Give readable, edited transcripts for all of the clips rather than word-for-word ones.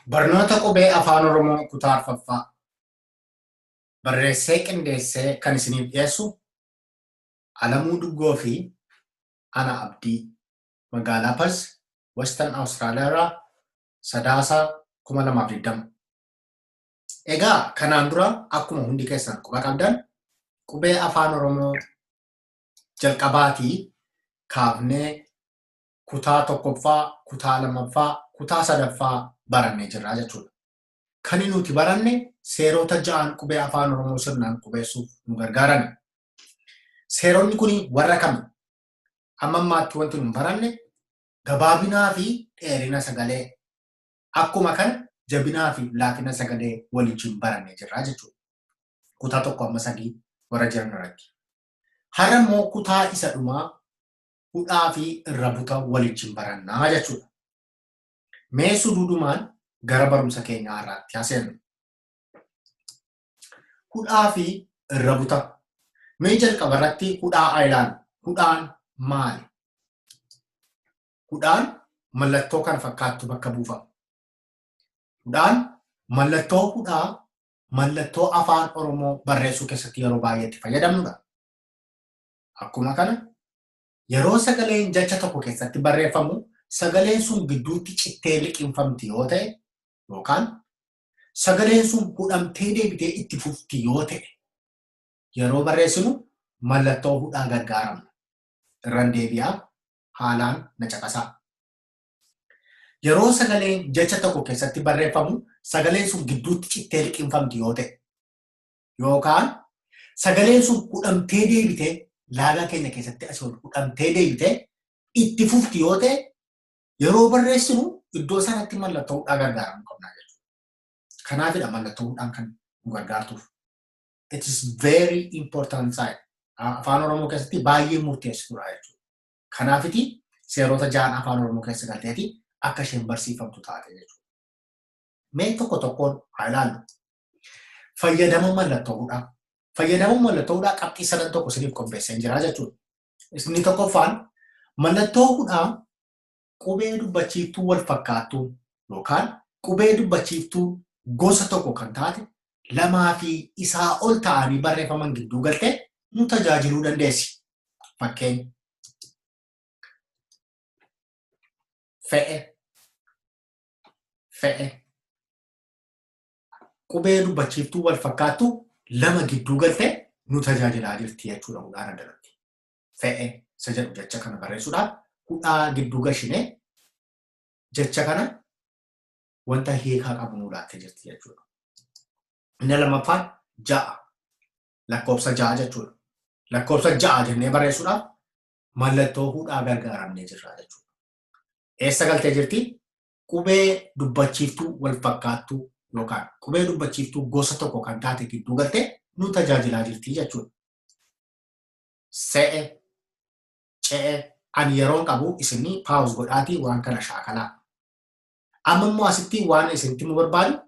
Barnoota qubee Afaan Oromoo kutaa arfaffaa barreessee qindeessee kan isiniif dhiyeessu Alamuu Duggoo fi Ana Abdii magaalaa Perth, Western Australia irraa Sadaasa 2020. Egaa kanaan dura akkuma hundi keessan quba qabdan qubee Afaan Oromoo jalqabaatii kaafnee kutaa tokkoffaa, kutaa lammaffaa, kutaa sadaffaa barannee jirra jechuudha. Kan nuti baranne seerota ja'an qubee Afaan Oromoo sirnaan qubeessuuf nu gargaaran. Seeronni kun warra kami? Amma ammaatti wanti nu baranne gabaabinaa fi dheerina sagalee akkuma kana jabinaa fi laafina sagalee waliin barannee jirra jechuudha. Kutaa tokko amma sadii warra jiran irratti. Har'a immoo kutaa isa dhumaa hudhaa fi irra buta waliin barannaa jechuudha. Mee suduudumaan gara barumsa keenyaa har'aatti haa seennu. Hudhaa fi irra buta. Mee jalqaba irratti hudhaa haa ilaallu. Hudhaan maali? Hudhaan mallattoo kana fakkaattu bakka buufama. Hudhaan mallattoo hudhaa mallattoo Afaan Oromoo barreessuu keessatti yeroo baay'ee itti fayyadamnudha. Akkuma kana yeroo sagaleen jecha tokko keessatti barreeffamu sagaleen sun gidduutti cittee liqimfamti yoo ta'e yookaan sagaleen sun hudhamtee deebitee itti fufti yoo ta'e yeroo barreessinu mallattoo hudhaa gargaaramna. Irran deebi'aa, haalaan na caqasaa. Yeroo sagaleen jecha tokko keessatti barreeffamu sagaleen sun gidduutti cittee liqimfamti yoo ta'e yookaan sagaleen sun hudhamtee deebitee laagaa keenya keessatti asii ol hudhamtee deebitee itti fufti yoo ta'e yeroo barreessinu iddoo sanatti mallattoo hudhaa gargaaramuu qabna jechuudha. Kanaafidha mallattoo hudhaan kan nu gargaartuuf. It is very important sign. Afaan Oromoo keessatti baay'ee murteessituudha jechuudha. Kanaafiti seerota ja'an Afaan Oromoo keessa galteeti akka isheen barsiifamtu taate jechuudha. Mee tokko tokkoon haa ilaallu. Fayyadama mallattoo hudhaa. Fayyadama mallattoo hudhaa qabxii sadan tokko isiniif qopheessee jira jechuudha. Inni tokkoffaan mallattoo hudhaa qubee dubbachiiftuu wal fakkaattuu yookaan qubee dubbachiiftuu gosa tokko kan taate lamaa fi isaa ol ta'anii barreeffaman gidduu galtee nu tajaajiluu dandeessi. Fakkeenya. Fe'e. Fe'e. Qubee dubbachiiftuu wal fakkaattuu lama gidduu galtee nu tajaajilaa jirti jechuudha hudhaan addanatti. Fe'e isa jedhu jecha kana barreessuudhaaf hudhaa gidduu gashinee jecha kana wanta hiikaa qabu nuu laattee jirti jechuudha. Inni lammaffaan ja'a. Lakkoofsa ja'a jechuudha. Lakkoofsa ja'a jennee barreessuudhaaf mallattoo hudhaa gargaaramnee jirra jechuudha. Eessa galtee jirti? Qubee dubbachiiftuu wal fakkaattuu yookaan qubee dubbachiiftuu gosa tokko kan taate gidduu galtee nu tajaajilaa jirti jechuudha. Se'e, ce'e, ani yeroon qabu isinii paawuz godhaatii waan kana shaakalaa. Amma immoo asitti waan isinitti himuu barbaadu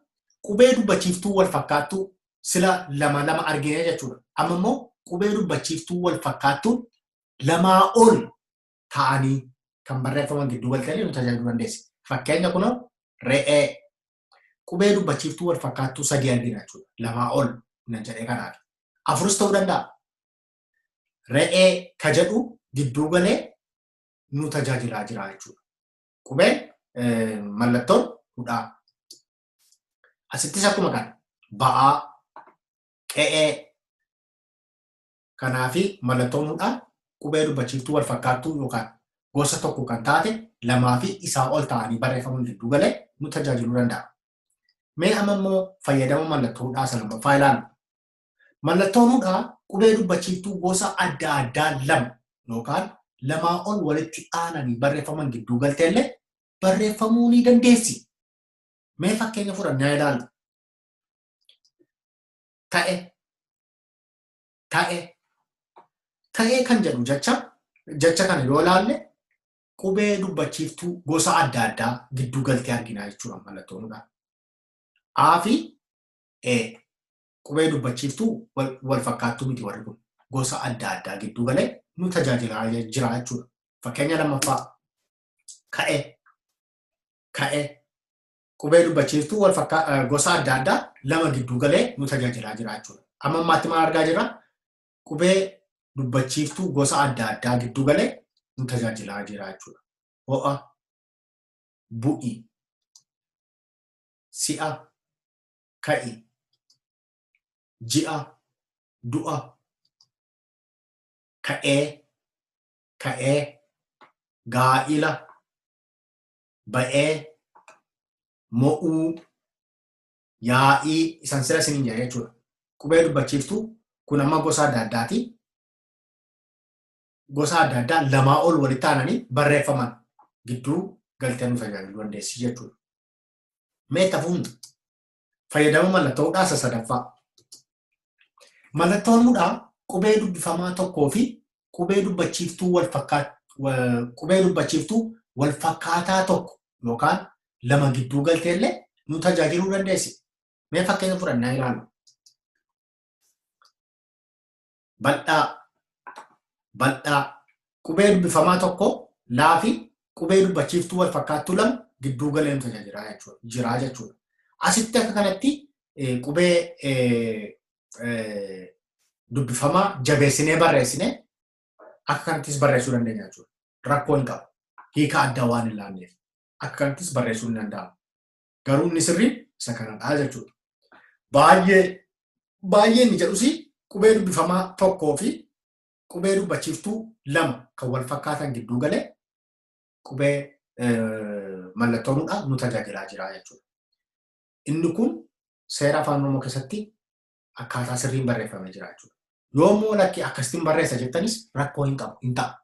qubee dubbachiiftuu wal fakkaattuu sila lama lama argine jechuudha. Amma immoo qubee dubbachiiftuu wal fakkaattuu lamaa ol ta'anii kan barreeffaman gidduu galtanii nu tajaajiluu dandeessi. Fakkeenya kunoo re'ee qubee dubbachiiftuu wal fakkaattuu sadii argina jechuudha. Lamaa ol nan jedhee kanaaf. Afuris ta'uu danda'a. Re'ee ka jedhu gidduu galee nu tajaajilaa jira jechuudha. Qubeen mallattoon hudhaa. Asittis akkuma kana ba'aa, qe'ee kanaafi mallattoon hudhaa qubee dubbachiiftuu wal fakkaattuu yookaan gosa tokko kan taate lamaa fi isaa ol ta'anii barreeffamuun gidduu galee nu tajaajiluu danda'a. Mee amma immoo fayyadama mallattoo hudhaa isa lammaffaa ilaallu. Mallattoon hudhaa qubee dubbachiiftuu gosa adda addaa lama yookaan lamaa ol walitti aananii barreeffaman gidduu galteellee barreeffamuu ni dandeessi. Mee fakkeenya fudhannee haa ilaallu. Ta'e, ta'e, ta'ee kan jedhu jecha jecha kana yoo ilaalle qubee dubbachiiftuu gosa adda addaa gidduu galtee argina jechuudha mallattoon hudhaa. A fi E qubee dubbachiiftuu wal fakkaattuu miti warri kun gosa adda addaa gidduu galee nu tajaajilaa jira jechuudha. Fakkeenya lammaffaa ka'e, ka'e. Qubee dubbachiiftuu wal gosa adda addaa lama gidduu galee nu tajaajilaa jira jechuudha. Amma ammaatti maal argaa jirra? Qubee dubbachiiftuu gosa adda addaa gidduu galee nu tajaajilaa jira jechuudha. Ho'a, bu'i, si'a, ka'i, ji'a, du'a, ka'ee, ka'ee, gaa'ila, ba'ee, mo'uu, yaa'ii isan sira isiniin jedhe jechuudha. Qubee dubbachiiftuu kun amma gosa adda addaati. Gosa adda addaa lamaa ol walitti aananii barreeffaman gidduu galtee nu tajaajiluu dandeessi jechuudha. Mee tafuun fayyadama mallattoo hudhaa isa sadaffaa. Mallattoon hudhaa qubee dubbifamaa tokkoo fi qubee dubbachiiftuu wal fakkaataa tokko yookaan lama gidduu galtee illee nu tajaajiluu dandeessi. Mee fakkeenya fudhannaa ilaalu. Bal'aa, bal'aa, qubee dubbifamaa tokko laa fi qubee dubbachiiftuu wal fakkaattuu lama gidduu galee nu tajaajilaa jira jechuudha. Asitti akka kanatti qubee dubbifamaa jabeessinee barreessinee akka kanattis barreessuu dandeenya jechuudha. Rakkoo hin qabu. Hiika addaa waan hin laanneef. Akka kanattis barreessuu hin danda'amu. Garuu inni sirriin isa kanadha jechuudha. Baay'ee baay'ee inni jedhus qubee dubbifamaa tokkoo fi qubee dubbachiiftuu lama kan wal fakkaatan gidduu galee qubee mallattoon hudhaa nu tajaajilaa jira jechuudha. Inni kun seera Afaan Oromoo keessatti akkaataa sirriin barreeffamee jira jechuudha. Yoommoo lakki akkasittiin barreessa jettanis rakkoo hin qabu, hin ta'a.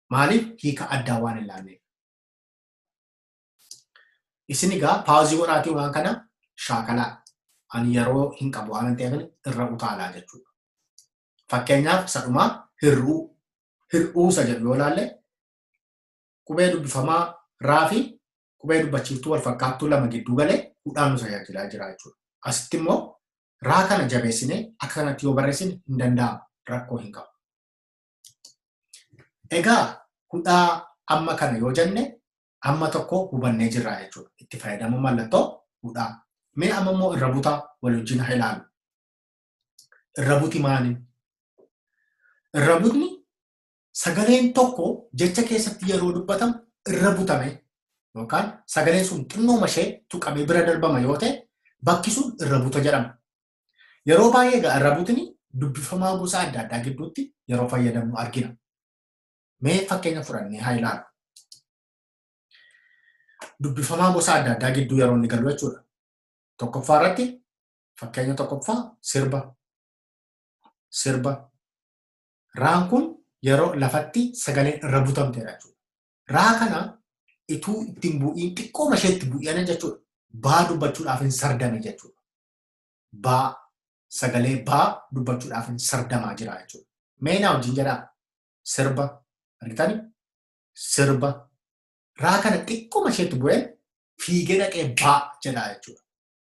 Maaliif? Hiika addaa waan hin laanneef. Isin egaa pause godhaatii waan kana shaakalaa. Ani yeroo hin qabu waan ta'eef irra utaalaa jechuudha. Fakkeenyaaf isa dhumaa hir'uu, hir'uu isa jedhu yoo ilaalle, qubee dubbifamaa raa fi qubee dubbachiiftuu wal fakkaattuu lama gidduu galee hudhaan nu tajaajilaa jira jechuudha. Asitti immoo raa kana jabeessinee akka kanatti yoo barreessine hin danda'amu, rakkoo hin qabu. Egaa hudhaa amma kana yoo jenne amma tokko hubannee jirra jechuudha. Itti fayyadama mallattoo hudhaa. Mee amma immoo irra butaa wal wajjin haa ilaalu. Irra buti maali? Irra butni sagaleen tokko jecha keessatti yeroo dubbatamu irra butame yookaan sagaleen sun xinnooma ishee tuqamee bira darbama yoo ta'e, bakki sun irra buta jedhama. Yeroo baay'ee egaa irra butni dubbifamaa gosa adda addaa gidduutti yeroo fayyadamnu argina. Mee fakkeenya fudhannee haa ilaalu. Dubbifamaa gosa adda addaa gidduu yeroo inni galu jechuudha. Tokkoffaa irratti, fakkeenya tokkoffaa, sirba. Sirba. Raan kun yeroo lafatti sagaleen irra butamteedha jechuudha. Raa kana ituu ittiin bu'iin xiqqooma ishee itti bu'ian jechuudha. Baa dubbachuudhaaf hin sardame jechuudha. Baa, sagalee baa dubbachuudhaaf hin sardamaa jira jechuudha. Mee naa wajjin jedhaa. Sirba. Argitani? Sirba. Raa kana xiqqooma isheetti bu'een fiigee dhaqee baa jedhaa jechuudha.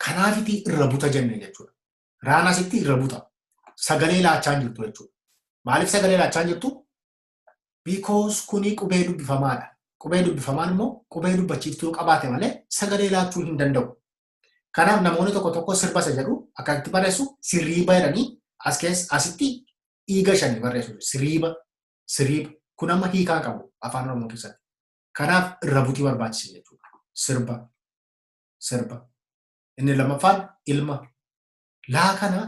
Kanaafitii irra buta jenne jechuudha. Raan asitti irra buta. Sagalee laachaa hin jirtu jechuudha. Maaliif sagalee laachaa hin jirtu? Because kuni qubee dubbifamaadha. Qubee dubbifamaan immoo qubee dubbachiiftuu qabaate malee sagalee laachuu hin danda'u. Kanaaf namoonni tokko tokko sirba isa jedhu akkasitti barreessu, sirriiba jedhanii as keessa asitti dhiiga shanii barreessu. Siriiba, siriiba. Kun amma hiikaa qabu Afaan Oromoo keessatti. Kanaaf irra butii barbaachise jechuudha. Sirba, sirba. Inni lammaffaan ilma. Laa kana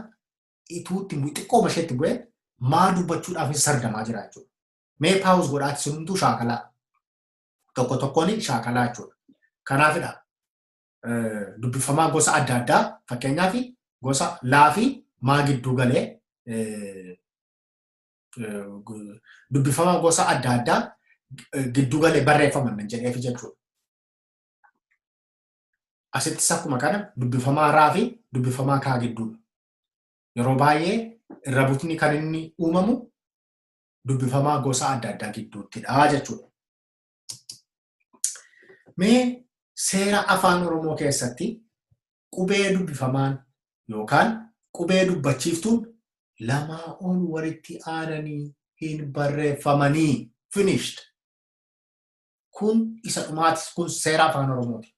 ituutti xiqqooma isheetti bu'ee maa dubbachuudhaaf hin sardamaa jira jechuudha. Mee pause godhaati sunumtuu shaakalaa. Tokko tokkoon shaakalaa jechuudha. Kanaafidha dubbifamaa gosa adda addaa, fakkeenyaaf gosa laa fi maa gidduu galee, dubbifamaa gosa adda addaa gidduu galee barreeffaman nan jedheefi jechuudha. Asittis akkuma kana dubbifamaa raa fi dubbifamaa kaa gidduudha. Yeroo baay'ee irra butni kan inni uumamu dubbifamaa gosa adda addaa gidduuttidha jechuudha. Mee seera Afaan Oromoo keessatti qubee dubbifamaan yookaan qubee dubbachiiftuun lamaa ol walitti aananii hin barreeffamanii. Finished. Kun isa dhumaatis, kun seera Afaan Oromooti.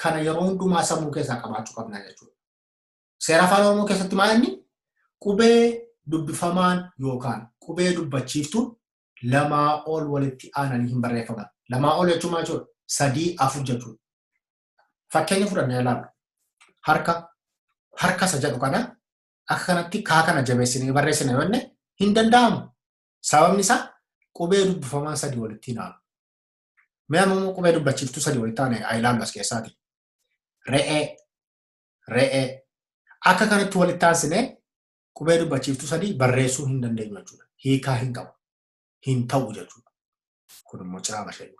Kana yeroo hundumaa sammuu keessaa qabaachuu qabna jechuudha. Seera afaan Oromoo keessatti maal inni? Qubee dubbifamaan yookaan qubee dubbachiiftuun lamaa ol walitti aananii hin barreeffaman. Lamaa ol jechuun maal jechuudha? 3, 4 jechuudha. Fakkeenya fudhannee ilaallu. Harka harka isa jedhu kana akka kanatti kaa kana jabeessinee barreessina yoo jenne hin danda'amu. Sababni isaa qubee dubbifamaan 3 walitti hin aanu. Mee amma immoo qubee dubbachiiftuu 3 walitti aane haa ilaallu as keessaati. Re'ee, re'ee. Akka kanatti walitti aansinee qubee dubbachiiftuu 3 barreessuu hin dandeenyu jechuudha. Hiikaa hin qabu. Hin ta'u jechuudha. Kun immoo ciraa mashee.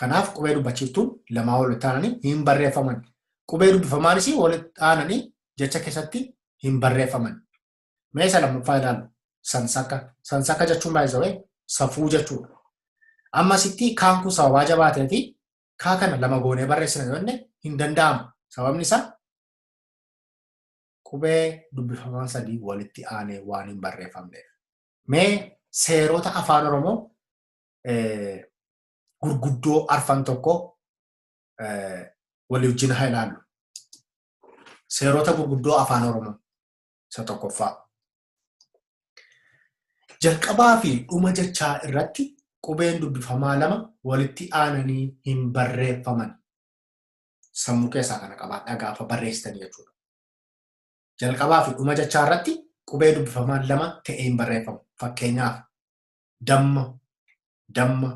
Kanaaf qubee dubbachiiftuun lamaa walitti aananii hin barreeffaman. Qubee dubbifamaanis walitti aananii jecha keessatti hin barreeffaman. Mee isa lammaffaa ilaallu. Sansaka. Sansaka jechuun baay'isawee safuu jechuudha. Amma asitti kaan kun sababaa jabaa fi kaa kana lama goonee barreessina yoo jenne hin danda'amu. Sababni isaa qubee dubbifamaan 3 walitti aanee waan hin barreeffamneef. Mee seerota afaan Oromoo gurguddoo arfan tokko walii wajjin haa ilaallu. Seerota gurguddoo afaan Oromoo isa tokkoffaa. Jalqabaa fi dhuma jechaa irratti qubeen dubbifamaa 2 walitti aananii hin barreeffaman. Sammuu keessaa kana qabaadhaa gaafa barreessitanii jechuudha. Jalqabaa fi dhuma jechaa irratti qubee dubbifamaan 2 ta'ee hin barreeffamu. Fakkeenyaaf damma, damma.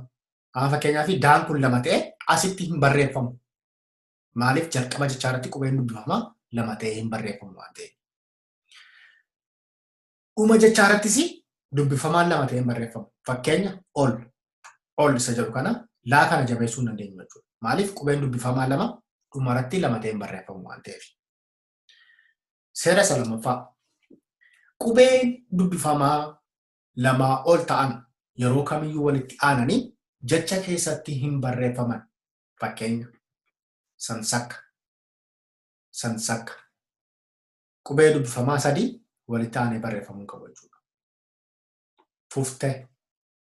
Amma fakkeenyaaf daan kun 2 ta'ee asitti hin barreeffamu. Maaliif jalqaba jechaa irratti qubeen dubbifamaa 2 ta'ee hin barreeffamu waan ta'eef. Dhuma jechaa irrattis dubbifamaan 2 ta'ee hin barreeffamu. Fakkeenya ol, ol isa jedhu kana laa kana jabeessuu hin dandeenyu jechuudha. Maaliif qubeen dubbifamaa 2 dhuma irratti 2 ta'ee hin barreeffamu waan ta'eef. Seera isa lammaffaa. Qubeen dubbifamaa 2 ol ta'an yeroo kamiyyuu walitti aananii jecha keessatti hin barreeffaman. Fakkeenya sansakka, sansakka. Qubee dubbifamaa 3 walitti aanee barreeffamuu qabu jechuudha. Fufte,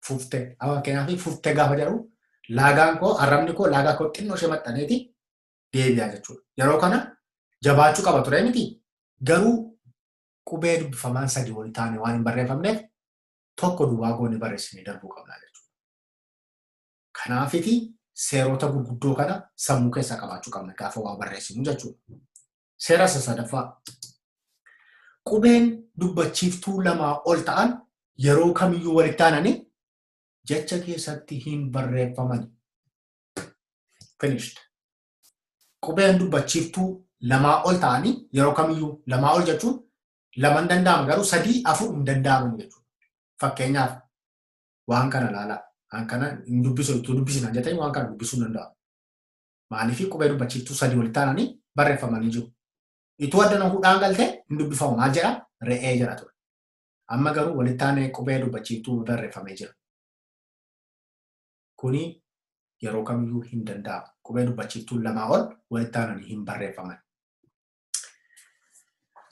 fufte. Amma fakkeenyaaf fufte gaafa jedhu laagaan koo arrabni koo laagaa koo xinnoo ishee maxxaneeti deebi'a jechuudha. Yeroo kana jabaachuu qaba ture miti. Garuu qubee dubbifamaan 3 walitti aanee waan hin barreeffamneef tokko duwwaa goonee barreessinee darbuu qabna jechuudha. Kanaafiti seerota gurguddoo kana sammuu keessaa qabaachuu qabna gaafa waa barreessinu jechuudha. Seera isa sadaffaa. Qubeen dubbachiiftuu 2 ol ta'an yeroo kamiyyuu walitti aananii jecha keessatti hin barreeffaman. Finished. Qubeen dubbachiiftuu 2 ol ta'anii yeroo kamiyyuu 2 ol jechuun 2 hin danda'amu garuu 3, 4 hin danda'aman jechuudha. Fakkeenyaaf waan kana ilaalaa. Waan kana hin dubbisu utuu dubbisina jettanii waan kana dubbisuu hin danda'amu. Maaliif qubee dubbachiiftuu 3 walitti aananii barreeffamanii jiru. Ituu addana hudhaan galtee hin dubbifamu maal jedha? Re'ee jedha ture. Amma garuu walitti aanee qubee dubbachiiftuu barreeffamee jira. Kuni yeroo kamiyyuu hin danda'amu. Qubee dubbachiiftuu 2 ol walitti aananii hin barreeffaman.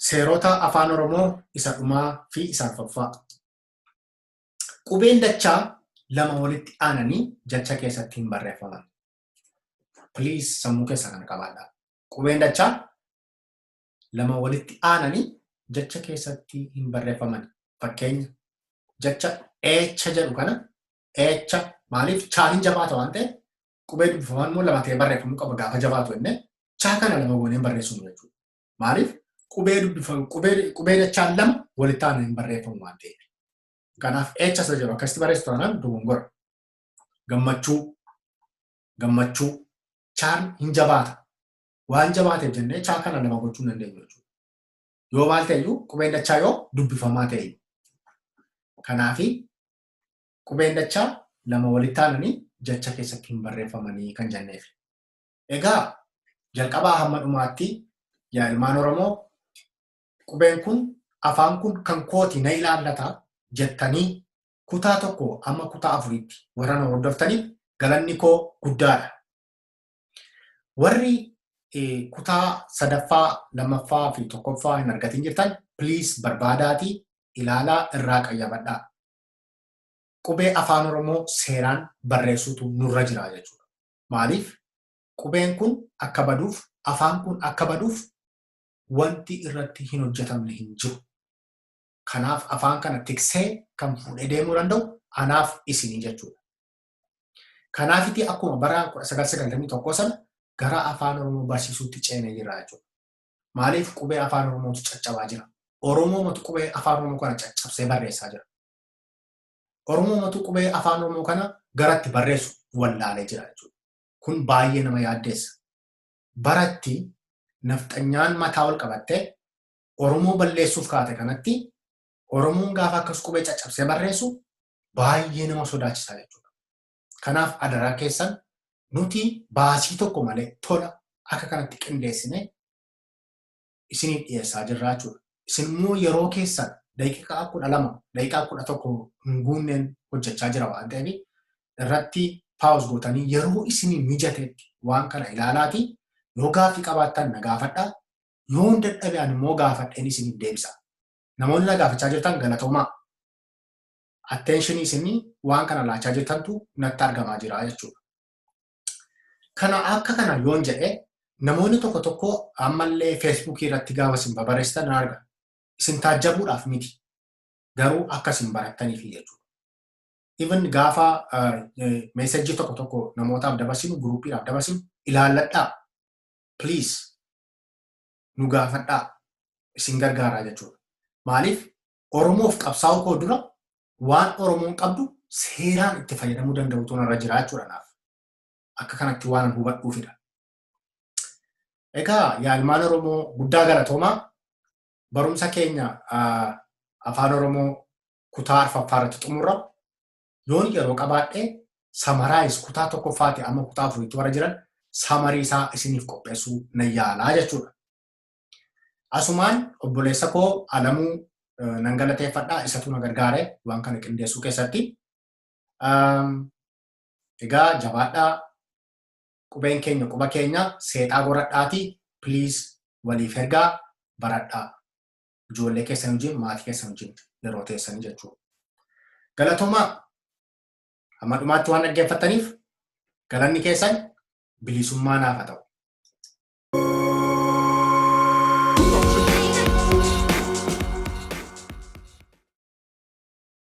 Seerota afaan Oromoo isa dhumaa fi isa arfaffaa. Qubeen dachaa 2 walitti aananii jecha keessatti hin barreeffaman. Please sammuu keessa kana qabaadhaa. Qubeen dachaa 2 walitti aananii jecha keessatti hin barreeffaman. Fakkeenya jecha eecha jedhu kana eecha maaliif chaa hin jabaata waan ta'eef qubee dubbifamaan immoo 2 ta'ee barreeffamuu qaba gaafa jabaatu jennee chaa kana 2 goonee barreessuu jechuudha. Maaliif qubee dubbifamu qubee dachaan 2 walitti aananii hin barreeffamu waan ta'eef. Kanaaf eecha isa jedhu akkasitti barreessitu taanaan dogongora. Gammachuu, gammachuu chaan hin jabaata. Waan jabaateef jennee chaa kana 2 gochuu hin dandeenyu jechuudha. Yoo maal ta'eyyuu qubeen dachaa yoo dubbifamaa ta'eyyuu. Kanaafi qubeen dachaa 2 walitti aananii jecha keessatti hin barreeffamanii kan jenneef. Egaa jalqabaa hamma dhumaatti yaa ilmaan Oromoo qubeen kun afaan kun kan kooti na ilaallata jettanii kutaa 1 amma kutaa 4tti warra na hordoftaniif galanni koo guddaadha. Warri kutaa 3ffaa, 2ffaa fi 1ffaa hin argatin jirtan please barbaadaatii ilaalaa irraa qayyabadhaa. Qubee afaan Oromoo seeraan barreessuutu nurra jira jechuudha. Maaliif? Qubeen kun akka baduuf, afaan kun akka baduuf wanti irratti hin hojjetamne hin jiru. Kanaaf afaan kana tiksee kan fuudhee deemuu danda'u anaaf isinii jechuudha. Kanaafiti akkuma bara 1991 sana gara Afaan Oromoo barsiisuutti ceenee jirra jechuudha. Maaliif qubee Afaan Oromootu caccabaa jira? Oromoomatu qubee Afaan Oromoo kana caccabsee barreessaa jira. Oromoomatu qubee Afaan Oromoo kana garatti barreessu wallaalee jira jechuudha. Kun baay'ee nama yaaddeessa. Baratti nafxanyaan mataa ol qabattee Oromoo balleessuuf kaate kanatti, Oromoon gaafa akkas qubee caccabsee barreessu baay'ee nama sodaachisa jechuudha. Kanaaf adaraa keessan, nuti baasii tokko malee tola akka kanatti qindeessine isiniif dhiyeessaa jirra jechuudha. Isin immoo yeroo keessan daqiiqaa 12, daqiiqaa 11 hin guunneen hojjechaa jira waan ta'eef, irratti pause gootanii yeroo isinii mijatetti waan kana ilaalaati, yoo gaaffii qabaattan na gaafadhaa. Yoon dadhabe ani immoo gaafadheen isiniif deebisa. Namoonni na gaafachaa jirtan, galatoomaa. Attention isinii waan kana laachaa jirtantu natti argamaa jira jechuudha. Kana akka kana yoon jedhe, namoonni tokko tokko ammallee Feesbuukii irratti gaafa isin babarreessitan nan arga. Isin taajjabuudhaaf miti. Garuu akka isin barattaniif jechuudha. Even gaafa message tokko tokko namootaaf dabarsinu, guruupiidhaaf dabarsinu, ilaalladhaa. Please nu gaafadhaa. Isin gargaaraa jechuudha. Maaliif, Oromoof qabsaa'uu koo dura waan Oromoon qabdu seeraan itti fayyadamuu danda'utu narra jira jechuudha naaf. Akka kanatti waan hubadhuufidha. Egaa yaa ilmaan Oromoo, guddaa galatoomaa. Barumsa keenya Afaan Oromoo kutaa arfaffaa irratti xumurra. Yoon yeroo qabaadhee summarize kutaa tokkoffaati amma kutaa afuriitti warra jiran summary isaa isiniif qopheessuu nan yaalaa jechuudha. Asumaan obboleessa koo Alamuu nan galateeffadhaa, isatu na gargaare waan kana qindeessuu keessatti. Egaa jabaadhaa, qubeen keenya quba keenya seexaa goradhaatii, please waliif ergaa, baradhaa. Ijoollee keessan wajjin, maatii keessan wajjin yeroo teessanii jechuudha. Galatoomaa, hamma dhumaatti waan dhaggeeffattaniif galanni keessan bilisummaa naaf haa ta'u.